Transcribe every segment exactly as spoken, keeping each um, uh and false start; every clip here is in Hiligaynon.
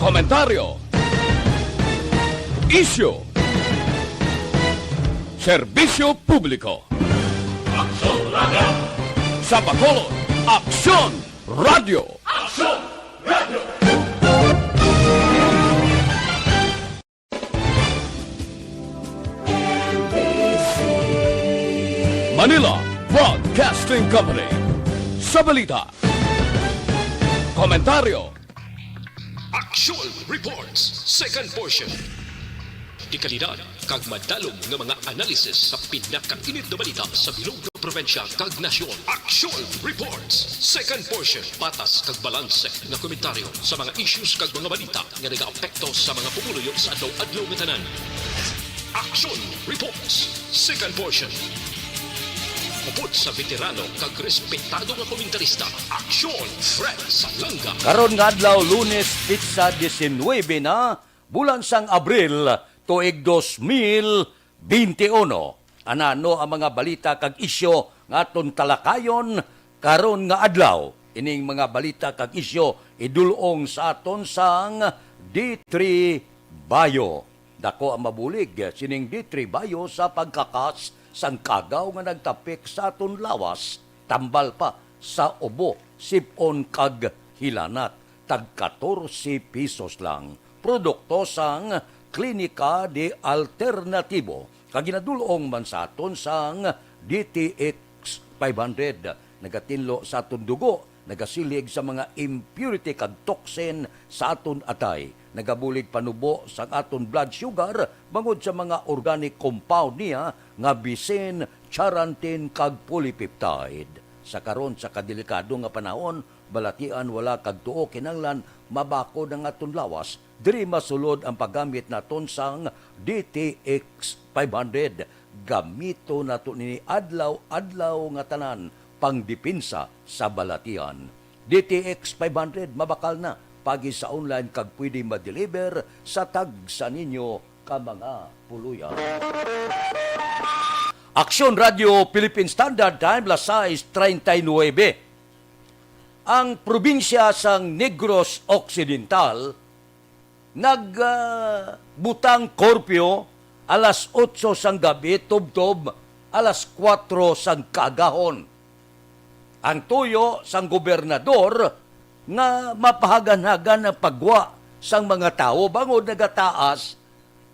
Komentaryo. Isyu. Serbisyo publiko. Aksyon Radio. Sa Bacolod, Aksyon Radio. Aksyon Radio. Manila Broadcasting Company. Sa balita, komentaryo, Aksyon Reports, second portion. Dekalidad kag madalom nga mga analysis sa pinakainit nga balita sa bilog nga probinsya kag nasyon. Aksyon Reports, second portion. Patas kag balanse nga komentaryo sa mga issues kag mga balita nga nagaapekto sa mga pumuluyo sa adlaw-adlaw nga tanan. Aksyon Reports, second portion. Upod sa veterano kag respetado nga komentarista, Aksyon Fred Salanga. Karon nga adlaw, Lunes, petsa diecinuebe na, bulan sang Abril, tuig dos mil bente uno. Anano ang mga balita kag isyu nga aton talakayon karon nga adlaw? Ining mga balita kag isyu idul-ong sa aton sang D three Bayo. Dako ang mabulig sining D three Bayo sa pagkakas sang kagaw nga nagtapik sa aton lawas, tambal pa sa ubo, sip-on kag hilanat. Tag katorse pesos lang. Produkto sang Klinika de Alternatibo, kag ginadul-ong man sa aton sang D T X five hundred. Nagatinlo sa aton dugo, nagasilig sa mga impurity kag toxin sa aton atay, nagabulig panubo sang aton blood sugar bangod sa mga organic compound niya nga bisin charantin kag polypeptide. Sa karon sa kadelikado nga panahon, balatian, wala kag tuo, kinahanglan mabakod ang aton lawas. Diri masulod ang paggamit naton sang D T X five hundred. Gamito nato nini adlaw-adlaw nga tanan pangdepensa sa balatian. D T X five hundred mabakal na pagi sa online kag pwede ma-deliver sa tagsa ninyo ka mga puluyan. Aksyon Radio Philippine Standard Time, las sais treinta y nueve. Ang probinsya sang Negros Occidental nag, ah, butang curfew alas otso sang gabi tubtob alas kuwatro sang kaagahon. Ang tuyo sang gobernador nga mapahagan-hagan ang paggwa sang mga tawo bangod nagataas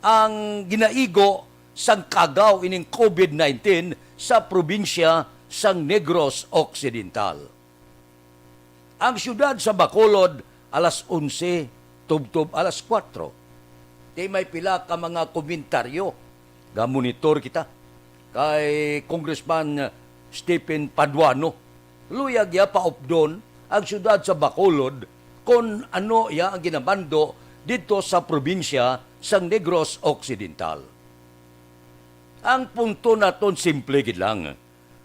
ang ginaigo sang kagaw ining covid nineteen sa probinsya sang Negros Occidental. Ang siyudad sa Bacolod, alas onse tubtob alas kuwatro. Ti may pila ka mga komentaryo. Ga-monitor kita kay Congressman Stephen Paduano. Luyag iya paupdon ang siyudad sa Bacolod kon ano iya ang ginamando didto sa probinsya sang Negros Occidental. Ang punto naton simple gid lang.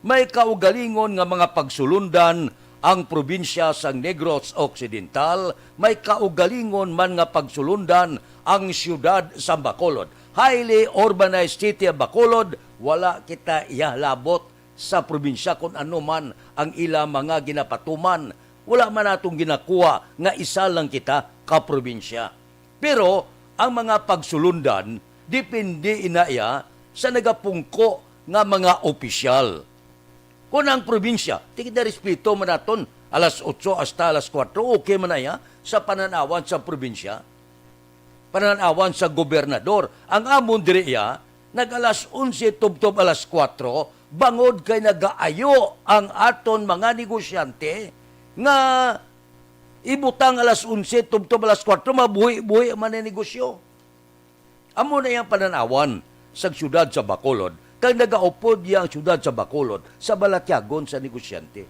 May kaugalingon nga mga pagsulundan ang probinsya sang Negros Occidental, may kaugalingon man nga pagsulundan ang siyudad sa Bacolod. Highly urbanized city of Bacolod, wala kita ihalabot sa probinsya kung ano man ang ila mga ginapatuman. Wala man natong ginakuha nga isa lang kita ka probinsya. Pero ang mga pagsulundan, depende ina iya sa nagapungko nga mga opisyal. Kung ang probinsya, ti kita respeto man naton, alas otso hasta alas kuwatro, okay man na iya sa pananawan sa probinsya, pananawan sa gobernador. Ang amon diri iya, nag alas onse tubtob alas kuwatro, bangod kay nagaayo ang aton mga negosyante nga ibutang alas onse tubtob alas kuwatro, mabuhi-buhi man ang negosyo. Amo na iyang pananawan sa siyudad sa Bacolod, kag nagaupod iya ang siyudad sa Bacolod sa balatyagon sa negosyante.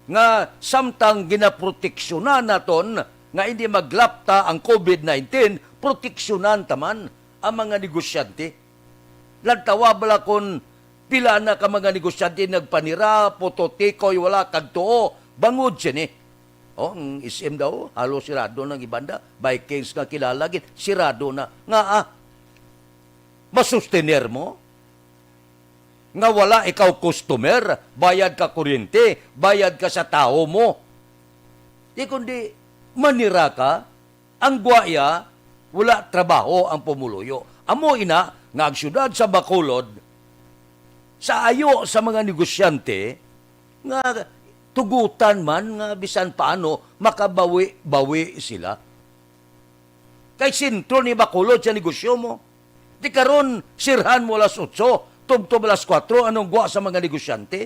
Nga samtang ginaproteksyonan naton nga hindi maglapta ang covid nineteen, proteksyonan ta man ang mga negosyante. Lantawa bala kon pila na ka mga negosyante nagpanira, putotikoy, wala kag tuo, bangod sini. Oh, ang S M daw, halos sirado na ang iban da. Vikings nga kilala gid, sirado na. Nga, ah, masustener mo? Nga wala ikaw customer, bayad ka kuryente, bayad ka sa tawo mo. Di kundi, manira ka, Ang gwaya, wala trabaho ang pumuluyo. Amo ina nga ang siyudad sa Bacolod, sa ayo sa mga negosyante, nga tugutan man nga bisan paano makabawi-bawi sila. Kay sentro ni Bacolod sa negosyo mo. Di karon, sirhan mo alas otso, tubtob alas kuwatro, anong gwa sa mga negosyante?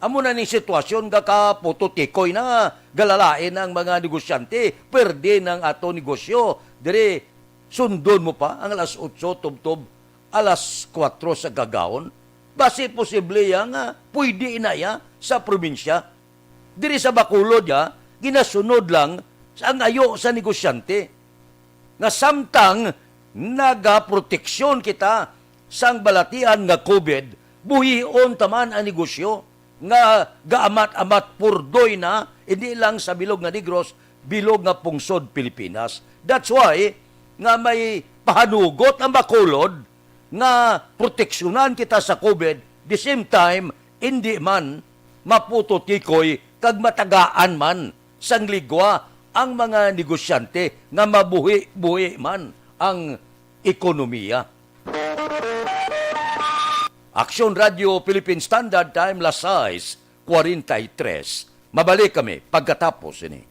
Amo na ning sitwasyon nga kaputotikoy na, galalain ang mga negosyante, pwerde ng ato negosyo. Diri, sundon mo pa ang alas otso tubtob alas kuwatro sa kagahon. Basi posible ya nga pwede na ya sa probinsya. Diri sa Bacolod ya, ginasunod lang sa ang ayo sa negosyante. Nga samtang nagaproteksyon kita sang balatian nga COVID, buhion ta man ang negosyo nga gaamat-amat purdoy na, hindi lang sa bilog nga Negros, bilog nga pungsod Pilipinas. That's why nga may pahanugot ang Bacolod nga proteksyonan kita sa COVID, the same time, hindi man maputotikoy kag matagaan man sang ligwa ang mga negosyante nga mabuhi-buhi man ang ekonomiya. Aksyon Radio Philippine Standard Time, las sais kwarenta y tres. Mabalik kami pagkatapos ini.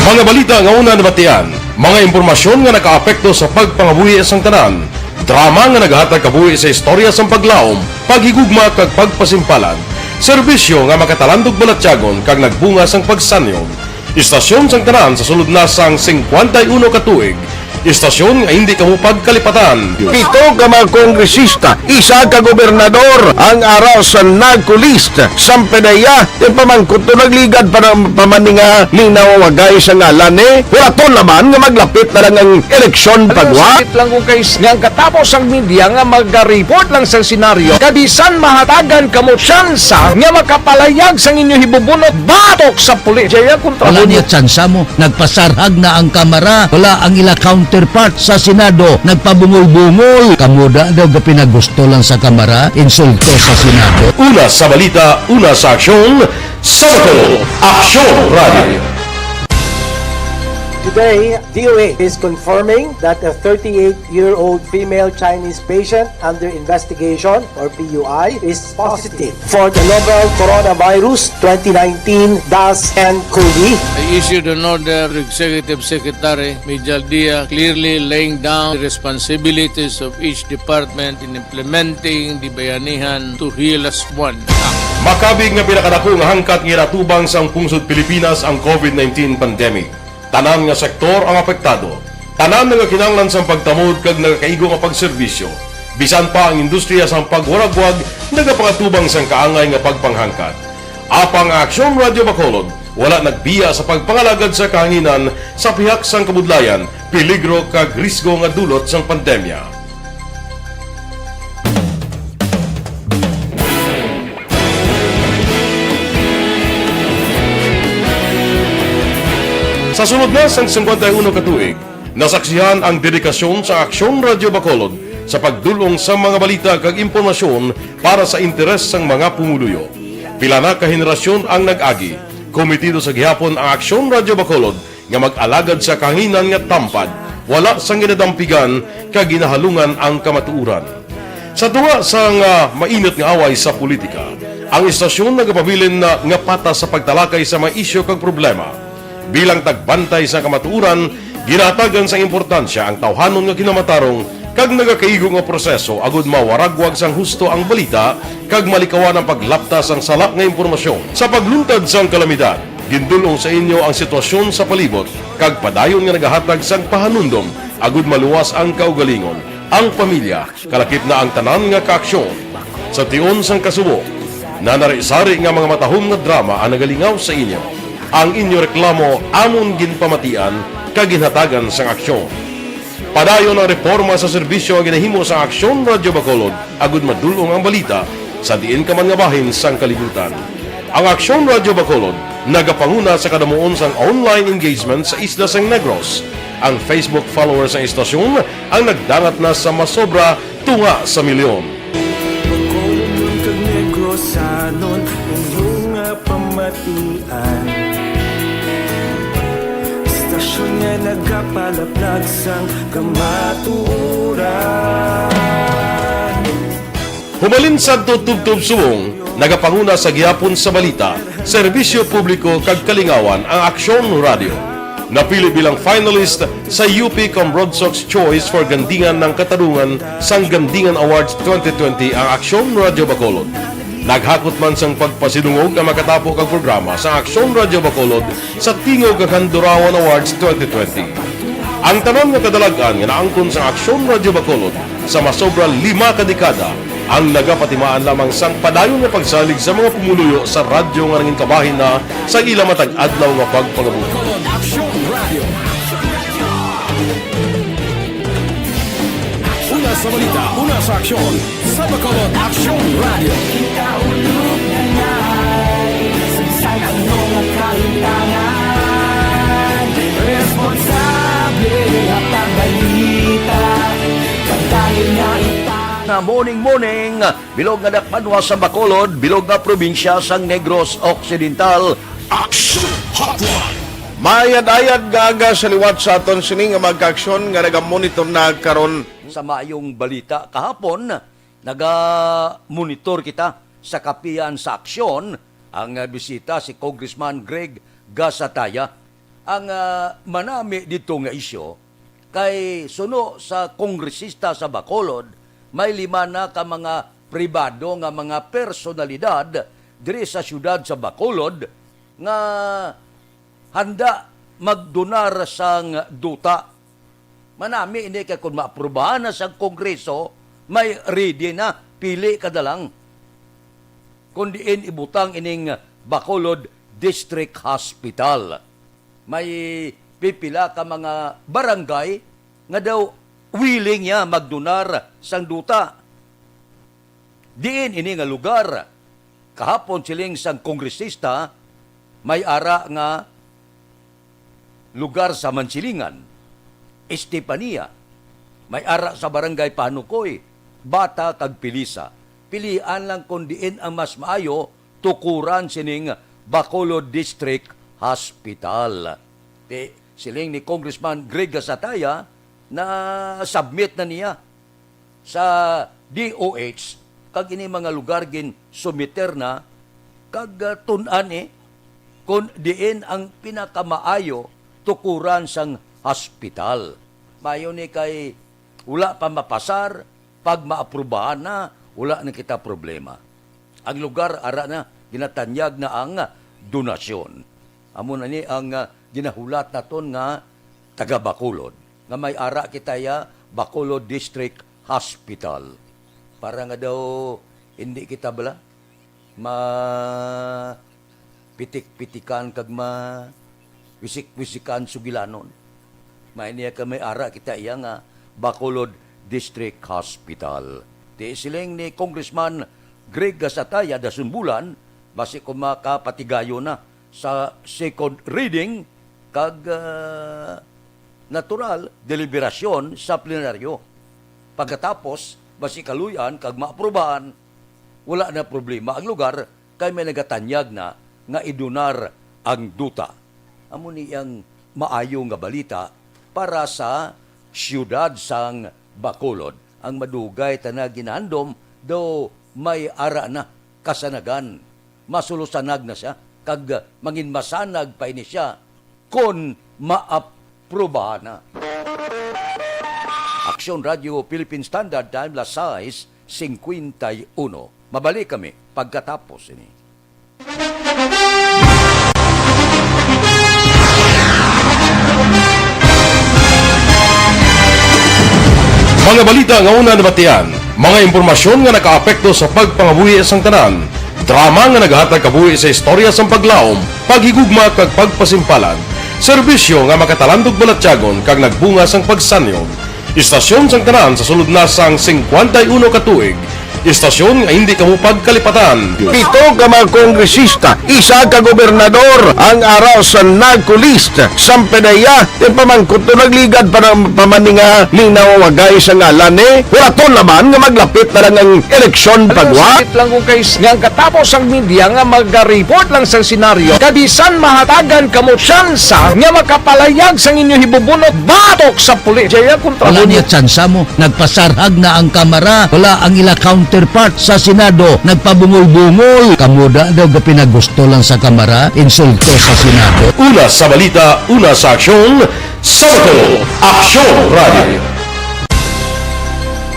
Mga balita nga una nabatian, mga impormasyon nga nakaapekto sa pagpangabuhi sang tanan, drama nga nagahatag kabuhi sa istorya sang paglaom, paghigugma kag pagpasimpalan, serbisyo nga makatalandog balatyagon kag nagbunga sang pagsanyog. Istasyon sang tanan sa sulod na sang singkwenta y uno ka tuig. Istasyon nga hindi kamo pagkalipatan. Pito ka mga kongresista, isa ka gobernador ang ara sa NAGCO list. Sampedeya, yung pamangkot to nagligad pa ng pamaninga ni nawawagay sa ngalan ni Huraton naman nga maglapit na lang ang eleksyon pagwa. Sakit lang kung kay nga ang katapos ang media nga mag-report lang sa senaryo, kabisan mahatagan kamo tsansa nga makapalayag sang inyo hibubunot batok sa pulis. Jaya kontra Wala mo. Niya tsansa mo. Nagpasarhag na ang Kamara. Wala ang ila counterpart sa Senado. Nagpabungol-bungol. Kamo da daw ga pinagusto lang sa Kamara. Insulto sa Senado. Una sa balita, una sa aksyon, sa Bacolod, Aksyon Radio. Today, D O H is confirming that a thirty-eight-year-old female Chinese patient under investigation, or P U I, is positive for the novel coronavirus twenty nineteen dash N cov. I issued an order to Executive Secretary Mijal Dia, clearly laying down the responsibilities of each department in implementing the Bayanihan to Heal as One Act. Makabig nga pinakadako nga hangkat nga ginatubang sang pungsod Pilipinas ang COVID nineteen pandemic. Tanan nga sektor ang apektado. Tanan nagakinahanglan sang pagtamod kag nagakaigo nga pagserbisyo. Bisan pa ang industriya sang pagwaragwag nagapangatubang sang kaangay nga pagpanghangkat. Apang ang Aksyon Radio Bacolod wala nagbiya sa pagpangalagad sa kahanginan sa pihak sang kabudlayan, peligro kag risgo nga dulot sang pandemya. Sa sulod na sang singkwenta y uno ka tuig, nasaksihan ang dedikasyon sa Aksyon Radio Bacolod sa pagdul-ong sa mga balita kag impormasyon para sa interes sang mga pumuluyo. Pila na ka henerasyon ang nag-agi, kometido sa gihapon ang Aksyon Radio Bacolod nga mag-alagad sa kahanginan nga tampad, wala sang ginadampigan kag ginahalungan ang kamatuoran. Sa tunga sang, ah, mainit nga away sa politika, ang istasyon nagapabilin na nga patas sa pagtalakay sa mga isyu kag problema. Bilang tagbantay sa kamatuoran, ginahatagan sang importansya ang tawhanon nga kinamatarong kag nagakaigo nga proseso agud mawaragwag sang husto ang balita kag malikawan ang paglapta sang sala nga impormasyon. Sa pagluntad sang kalamidad, gindul-ong sa inyo ang sitwasyon sa palibot kag padayon nga nagahatag sang pahanumdom agud maluwas ang kaugalingon, ang pamilya, kalakip na ang tanan nga kaaksyon. Sa tion sang kasubo, nanari-sari nga mga matahom nga drama ang nagalingaw sa inyo. Ang inyo reklamo amon ginpamatian kag ginhatagan sang aksyon. Padayon ang reporma sa serbisyo nga ginahimo sang Aksyon Radio Bacolod agud madul-ong ang balita sa diin ka man nga bahin sang kalibutan. Ang Aksyon Radio Bacolod nagapanguna sa kadamuon sang online engagement sa isla sang Negros. Ang Facebook followers sang istasyon ang nagdangat na sa masobra tunga sa milyon. Bacolodnon kag Negrosanon, inyo nga pamatian. Istasyon nga nagapalaplag sang kamatuoran. Humalin sadto tubtob subong, nagapanguna sa gihapon sa balita, serbisyo publiko kag kalingawan ang Aksyon Radio. Napili bilang finalist sa U P Cambronsox Choice for Gandingan ng Katarungan sang Gandingan Awards twenty twenty ang Aksyon Radio Bacolod. Naghakot man sang pagpasidungog ang makatapo kag programa sa Aksyon Radio Bacolod sa Tingog kag Handurawan Awards twenty twenty. Ang tanan nga kadalag-an nga naangkon sa Aksyon Radio Bacolod sa masobra lima ka dekada ang nagapatimaan lamang sang padayon nga pagsalig sa mga pumuluyo sa radyo nga nangin kabahin na sa ila matag adlaw nga pagpangabuhi. Aksyon Radio. Una sa balita, una sa aksyon, sa Bacolod Aksyon Radio. Kita ulog na nai, sa ano nga kalintangan, responsable nga pagbalita, pagdali na ita. Na morning, morning, bilog nga dakpanwa sa Bacolod, bilog nga probinsya sang Negros Occidental. Action Hotline. Mayad-ayad nga aga sa liwat sa aton sini nga mga kaaksyon nga nagamonitor na karon. Sa maayong balita, kahapon, naga-monitor kita sa kapihan sa aksyon ang, ah, bisita si Congressman Greg Gasataya. Ang, ah, manami dito nga isyu kay suno sa kongresista sa Bacolod, may lima na ka mga pribado nga mga personalidad diri sa siyudad sa Bacolod nga handa magdonar sang duta. Manami ini kay kung maaprubahan na sa Kongreso, may ready na, pili ka na lang kung diin ibutang ining Bacolod District Hospital. May pipila ka mga barangay nga daw willing niya magdonar sang duta. Diin ini nga lugar? Kahapon, siling sang kongresista, may ara nga lugar sa Mansilingan, Estepania, may ara sa Barangay Panukoy, Bata kag Pilisa. Pilian lang kung diin ang mas maayo tukuran sining Bacolod District Hospital. Ti, siling ni Congressman Greg Gasataya na submit na niya sa D O H, kag ini mga lugar gin sumiter na, kag, ah, tun-an, eh, kung diin ang pinakamaayo tukuran sang hospital. Maayo ni kay wala pa mapasar, pag maaprubahan na, wala na kita problema. Ang lugar, ara na, ginatanyag na ang donasyon. Amo na ni ang, ah, ginahulat naton nga taga Bacolod, nga may ara kita ya Bacolod District Hospital. Para nga daw hindi kita bala ma pitik-pitikan kag ma wisik-wisikan sugilanon. May niya ka may ara kita iya nga Bacolod District Hospital. Ti siling ni Congressman Greg Gasataya dasunbulan, basi ko makapatigayon na sa second reading kag, ah, natural deliberasyon sa plenaryo. Pagkatapos, basi kaluy-an kag maaprubahan, wala na problema ang lugar kay may nagatanyag na nga idunar ang duta. Amo ni ang maayo nga balita para sa siyudad sang Bacolod. Ang madugay ta na ginahandom, daw may ara na kasanagan. Masulusanag na siya, kag manginmasanag pa ini siya kon maaprubahan na. Aksyon Radio Philippine Standard Time, las sais cincuenta y uno. Mabalik kami pagkatapos ini. Mga balita nga una nabatian, mga impormasyon nga nakaapekto sa pagpangabuhi sang tanan, drama nga nagahatag kabuhi sa istorya sang paglaom, paghigugma kag pagpasimpalan, serbisyo nga makatalandog balatyagon kag nagbunga sang pagsanyog. Istasyon sang tanan sa sulod na sang cincuenta y uno ka tuig, Istasyon nga hindi kamo pagkalipatan. Pito ka mga kongresista, isa ka gobernador ang ara sa NARCO list. Sampanaya, ti pamangkot to nagligad pa ng pamaninga ni nawawagay sa ngalan ni. Wala to naman nga maglapit na lang ang eleksyon pagwa. Sakit lang kung kay nga ang katapos ang media nga mag-report lang sa senaryo. Kabisan mahatagan kamo tsansa nga makapalayag sang inyo hibubunot batok sa pulis. Jaya kontra Wala mo. Niya tsansa mo. Nagpasarhag na ang kamara. Wala ang ila counterpart sa Senado. Nagpabungol-bungol. Kamo da daw ga pinagusto lang sa kamara. Insulto sa Senado. Una sa balita, una sa aksyon, sa Bacolod, Aksyon Radio.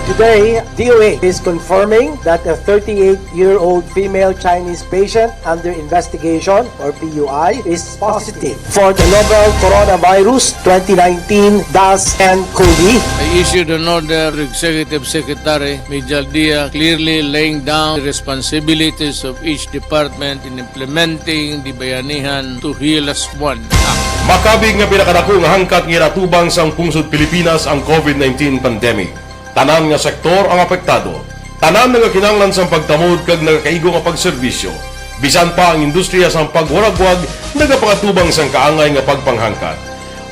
Today, D O A is confirming that a thirty-eight-year-old female Chinese patient under investigation, or P U I, is positive for the novel Coronavirus twenty nineteen dash N COVID. I issued an order to Executive Secretary Major Dia, clearly laying down the responsibilities of each department in implementing the Bayanihan to Heal Us One Act. Makabig nga pinakadako nga hangkat nga ginatubang sang pungsod Pilipinas ang COVID nineteen pandemic. Tanan nga sektor ang apektado. Tanan nga kinahanglan sang pagtamod kag nagakaigo nga pagserbisyo. Bisan pa ang industriya sang pagwaragwag nagapangatubang sang kaangay nga pagpanghangkat.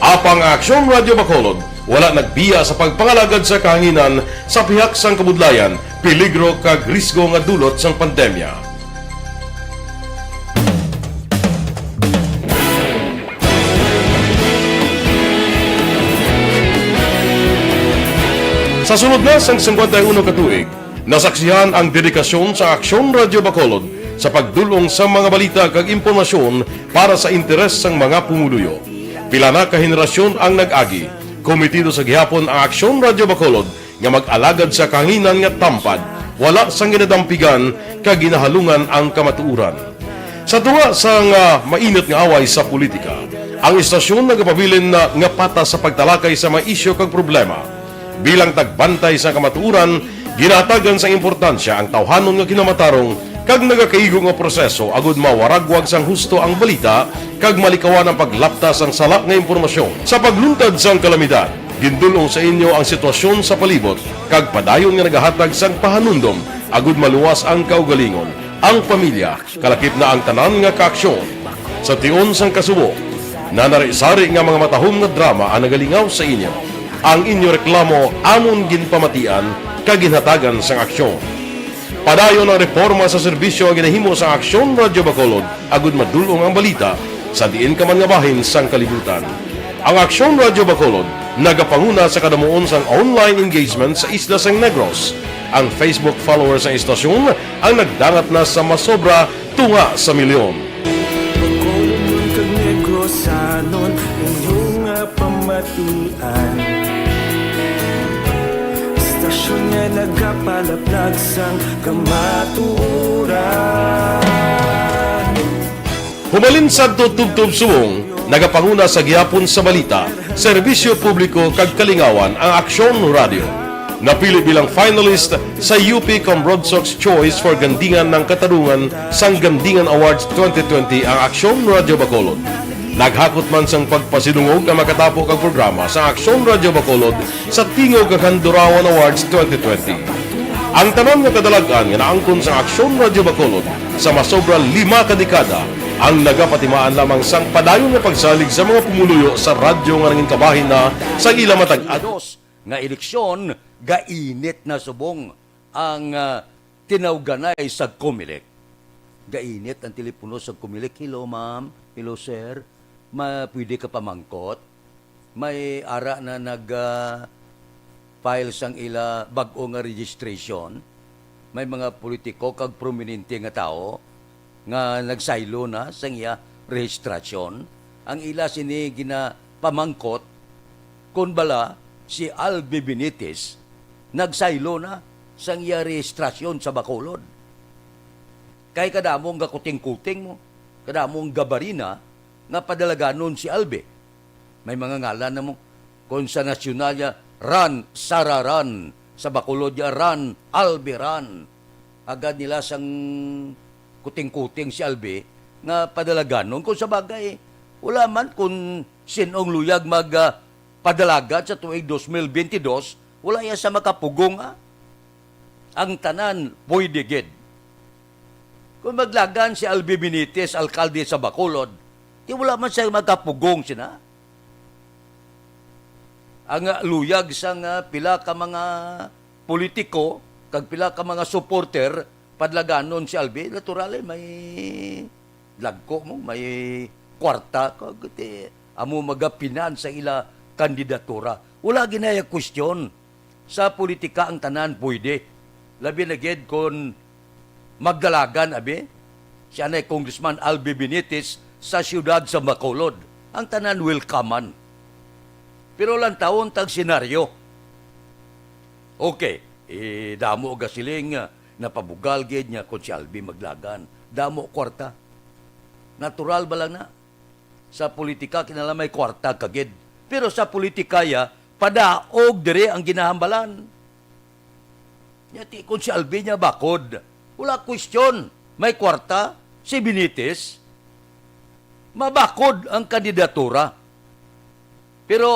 Apang ang Aksyon Radio Bacolod wala nagbiya sa pagpangalagad sa kahanginan sa pihak sang kabudlayan, peligro kag risgo nga dulot sang pandemya. Sa sulod na sang singkwenta y uno ka tuig, nasaksihan ang dedikasyon sa Aksyon Radio Bacolod sa pagdul-ong sa mga balita kag impormasyon para sa interes sang mga pumuluyo. Pila na ka henerasyon ang nag-agi, komitido sa gihapon ang Aksyon Radio Bacolod nga mag-alagad sa kahanginan nga tampad, wala sang ginadampigan kag ginahalungan ang kamatuoran. Sa tunga sang, ah, mainit nga away sa politika, ang istasyon nagapabilin na nga patas sa pagtalakay sa mga isyu kag problema. Bilang tagbantay sa kamatuoran, ginahatagan sang importansya ang tawhanon nga kinamatarong kag nagakaigo nga proseso agud mawaragwag sang husto ang balita kag malikawan ang paglapta sang sala nga impormasyon. Sa pagluntad sang kalamidad, gindul-ong sa inyo ang sitwasyon sa palibot kag padayon nga nagahatag sang pahanumdom agud maluwas ang kaugalingon, ang pamilya, kalakip na ang tanan nga kaaksyon. Sa tion sang kasubo, nanari-sari nga mga matahom nga drama ang nagalingaw sa inyo. Ang inyo reklamo amon ginpamatian kag ginhatagan sang aksyon. Padayon ang reporma sa serbisyo nga ginahimo sang Aksyon Radio Bacolod agud madul-ong ang balita sa diin ka man nga bahin sang kalibutan. Ang Aksyon Radio Bacolod nagapanguna sa kadamuon sang online engagement sa isla sang Negros. Ang Facebook followers sang istasyon ang nagdangat na sa masobra tunga sa milyon. Bacolodnon kag Negrosanon, inyo nga pamatian. Istasyon nga nagapalaplag sang kamatuoran. Humalin sadto tubtob subong, nagapanguna sa gihapon sa balita, serbisyo publiko kag kalingawan ang Aksyon Radio. Napili bilang finalist sa U P Cambrodsoc's Choice for Gandingan ng Katarungan sang Gandingan Awards twenty twenty ang Aksyon Radio Bacolod. Naghakot man sang pagpasidungog ang makatapo kag programa sa Aksyon Radio Bacolod sa Tingog kag Handurawan Awards twenty twenty. Ang tanan nga kadalag-an nga naangkon sang Aksyon Radio Bacolod sa masobra lima ka dekada ang nagapatimaan lamang sang padayon nga pagsalig sa mga pumuluyo sa radyo nga nangin kabahin na sang ila matag-adtos nga eleksyon, gainit na subong ang, ah, tinawganay sa Comelec. Gainit ang telepono sa Comelec. "Hello, ma'am. Hello, sir. Ma-, pwede ka pamangkot?" May ara na nag, ah, file sang ila bag-o nga registration. May mga politiko kag prominente nga tawo nga nagsaylo na sang iya rehistrasyon. Ang ila sini ginapamangkot kon bala si Albi Benitez nagsaylo na sang iya rehistrasyon sa Bacolod. Kay kadamo ang gakuting-kuting mo, kadamo ang gabarina nga padalaganon si Albi. May mga ngalan na mo. Kung sa nasyonal ya, Ran, Sara Ran. Sa Bacolod ya, Ran, Albi Ran. Agad nila sang kuting-kuting si Albi nga padalaganon. Kung sa bagay, wala man kung sinong luyag mag, ah, padalagan sa tuig dos mil bentidós, wala ya sa makapugong, ah. Ang tanan pwede gid. Kung maglagan si Albi Benitez, alkalde sa Bacolod, di wala man siya magkapugong sina. Ang, ah, luyag sang, ah, pila ka mga politiko kag pila ka mga supporter, padlaganon si Albi, natural, eh, may lagko mo, may kwarta, kag ti-, amo magapinan sa ila kandidatura. Wala ginaya question. Sa politika, ang tanan pwede. Labi na gid kon magdalagan, abi, si anay Congressman Albi Benitez sa siyudad sa Bacolod. Ang tanan welcome man. Pero lantawon tag senaryo. Okay, eh, damo gasiling, ah, napabugal gid niya kon si Albi maglagan. Damo kwarta. Natural ba lang na? Sa politika, kinala may kwarta ka gid. Pero sa politika, ya, padaog diri ang ginahambalan. Nya, ti-, kung si Albi niya bakod, wala question. May kwarta, si Benitez, mabakod ang kandidatura. Pero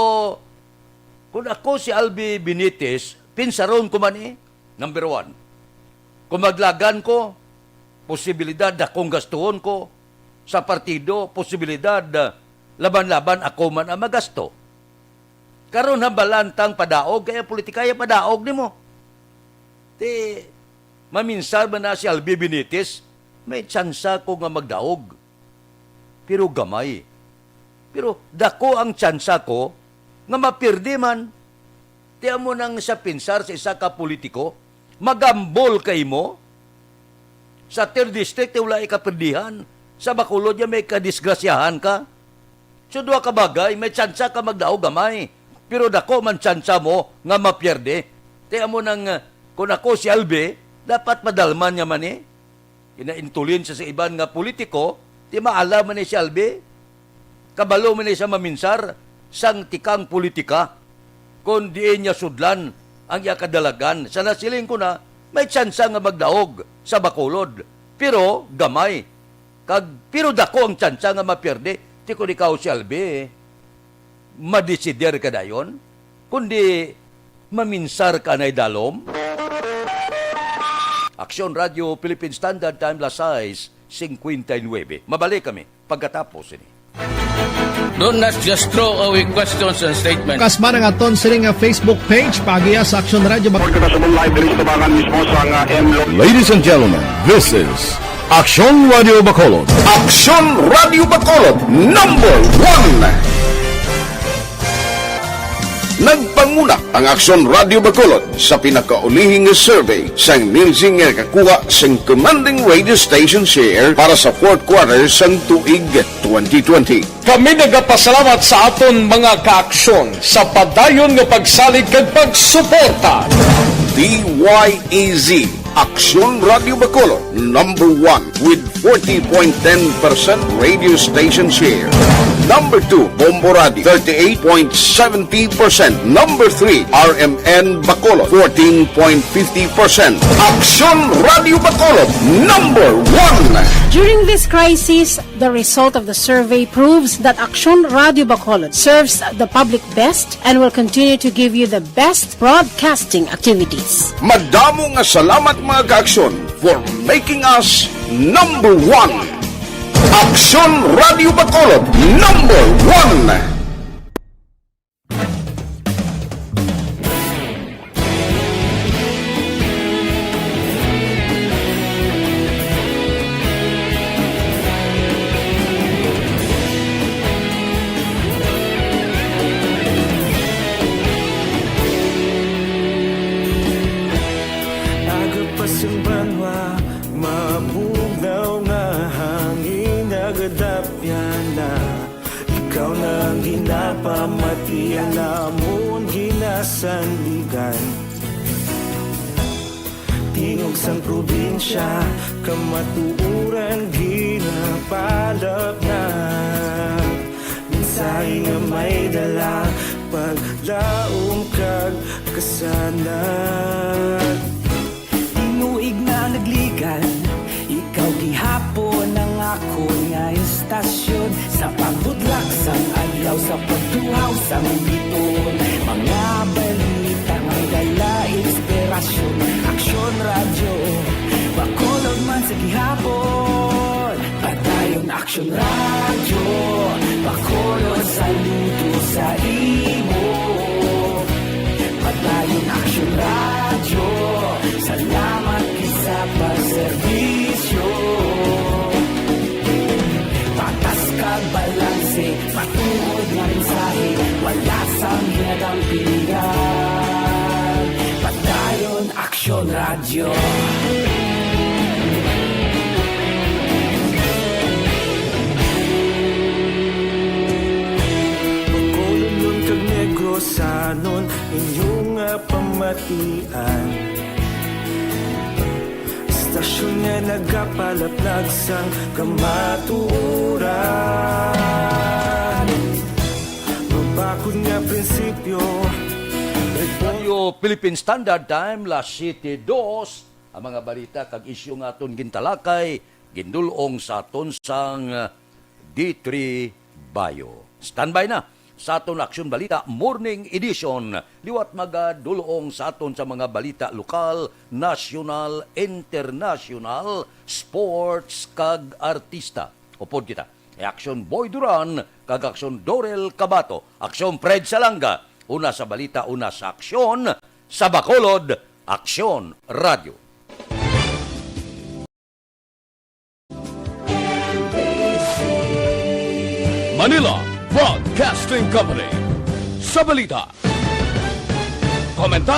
kung ako si Albi Benitez, pinsaron ko man, eh. Number one, kung maglagan ko, posibilidad dakong gastuhon ko sa partido, posibilidad, ah, laban-laban ako man ang magasto. Karon, hambalan tang padaog, kaya politika ya padaog nimo. Ti, maminsar man na si Albi Benitez, may tsansa ko nga magdaog. Pero gamay. Pero dako ang tsansa ko nga mapirdi man. Ti amo nang sa pinsar sa isa ka politiko, magambol ka imo. Sa third district, ti wala ikapirdihan. Sa Bacolod, ya may kadisgrasyahan ka. So, duha ka bagay, may tsansa ka magdaog gamay, pero dako man tsansa mo nga mapierde. Ti amo nang, uh, kung ako si Albi, dapat madalman niya man, eh. Ginaintulin siya sa iban nga politiko, ti maalam man ni si Albi. Kabalo man ni siya maminsar sang tikang politika. Kon diin niya sudlan ang iya kadalagan, sa nasiling ko na, may tsansa nga magdaog sa Bacolod, pero gamay. Kag, pero dako ang tsansa nga mapierde. Ti kon ikaw si Albi, madesider ka dayon, kundi maminsar ka anay dalom. Aksyon Radio Philippine Standard Time, las sais cincuenta y nueve. Mabalik kami pagkatapos ini. Do not just throw away questions and statements. Kas man ang aton sini nga Facebook page, paagiha sa Aksyon Radio Bac- Kita sa live diri sa tabangan mismo sa nga M Lo- Ladies and gentlemen, this is Aksyon Radio Bacolod. Aksyon Radio Bacolod, number one. Nagpanguna ang Aksyon Radio Bacolod sa pinakaulihi nga survey sang Nielsen nga nakakuha sang commanding radio station share para sa fourth quarter sang tuig twenty twenty. Kami nagapasalamat sa aton mga kaaksyon sa padayon nga pagsalig kag pagsuporta. D Y E Z, Aksyon Radio Bacolod, number one with forty point ten percent radio station share. Number two, Bombo Radio, thirty-eight point seventy percent. Number three, R M N Bacolod, fourteen point fifty percent. Aksyon Radio Bacolod, number one. During this crisis, the result of the survey proves that Aksyon Radio Bacolod serves the public best and will continue to give you the best broadcasting activities. Madamo nga salamat, mga kaaksyon, for making us number one. Aksyon Radio Bacolod, number one. Aga pa sang banwa, mabugnaw nga hangin nagadapyan na. Ikaw na ang ginapamati, ang amon ginasandigan. Tingog sang probinsya, kamatuoran ginapalapnag. Mensahe nga may dala, paglaom kag kasanag. Tinuig na nagligan, ikaw gihapon ang akon nga istasyon. Sa pagbudlak sang adlaw, sa pagtuhaw sang lipon, mga balita may dala inspirasyon. Aksyon Radyo, Bacolod, saludo sa imo. Padayon Aksyon Radyo, salamat gid sa pagserbisyo. Patas kag balanse, matuod nga mensahe, wala sang hinadang pilihan. Padayon Aksyon Radyo. Bacolodnon kag Negrosanon, inyo nga pamatian. Istasyon nga nagapalaplag sang kamatuoran. Mabakod nga prinsipyo. Radyo Philippine Standard Time, las siyete dos. Ang mga balita kag isyu nga aton gintalakay, gindul-ong sa aton sang D three Bayo. Standby na sa aton Aksyon Balita Morning Edition. Liwat magadul-ong sa aton sa mga balita lokal, nasyonal, internasyonal, sports, kag artista. Upod kita ni Aksyon Boy Duran kag Aksyon Dorel Cabato, Aksyon Fred Salanga, una sa balita, una sa aksyon, sa Bacolod, Aksyon Radyo. Manila Broadcasting Company. Sa balita, komentaryo,